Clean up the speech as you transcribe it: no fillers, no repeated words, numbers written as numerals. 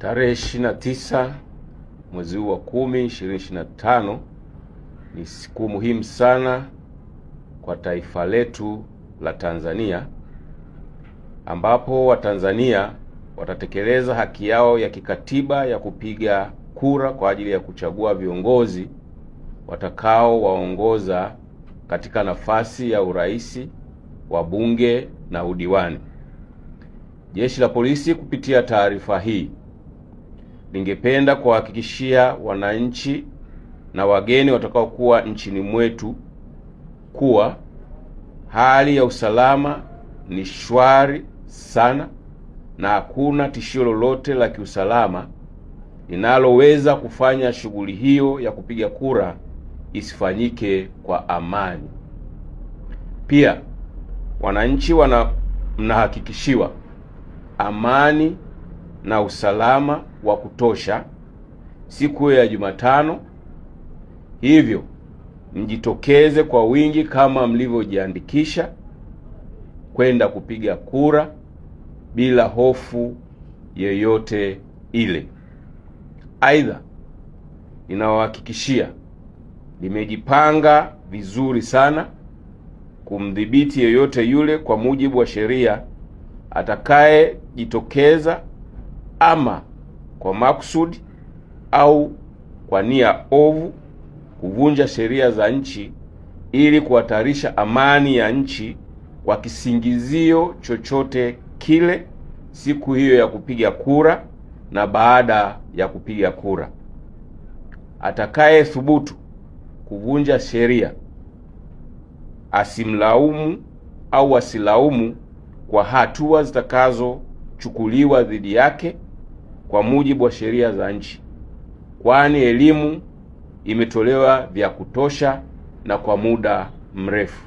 Tarehe 29 mwezi huu wa 10 2025 ni siku muhimu sana kwa taifa letu la Tanzania, ambapo Watanzania watatekeleza haki yao ya kikatiba ya kupiga kura kwa ajili ya kuchagua viongozi watakao waongoza katika nafasi ya urais, wabunge na udiwani. Jeshi la Polisi kupitia taarifa hii lingependa kuhakikishia wananchi na wageni watakaokuwa nchini mwetu kuwa hali ya usalama ni shwari sana na hakuna tishio lolote la kiusalama linaloweza kufanya shughuli hiyo ya kupiga kura isifanyike kwa amani. Pia wananchi mnahakikishiwa amani na usalama wa kutosha siku ya Jumatano, hivyo mjitokeze kwa wingi kama mlivyojiandikisha kwenda kupiga kura bila hofu yeyote ile. Aidha, ninawahakikishia nimejipanga vizuri sana kumdhibiti yeyote yule kwa mujibu wa sheria atakayejitokeza ama kwa makusudi au kwa nia ovu kuvunja sheria za nchi ili kuhatarisha amani ya nchi kwa kisingizio chochote kile siku hiyo ya kupiga kura na baada ya kupiga kura. Atakaye thubutu kuvunja sheria asimlaumu au asilaumu kwa hatua zitakazochukuliwa dhidi yake kwa mujibu wa sheria za nchi, kwani elimu imetolewa vya kutosha na kwa muda mrefu.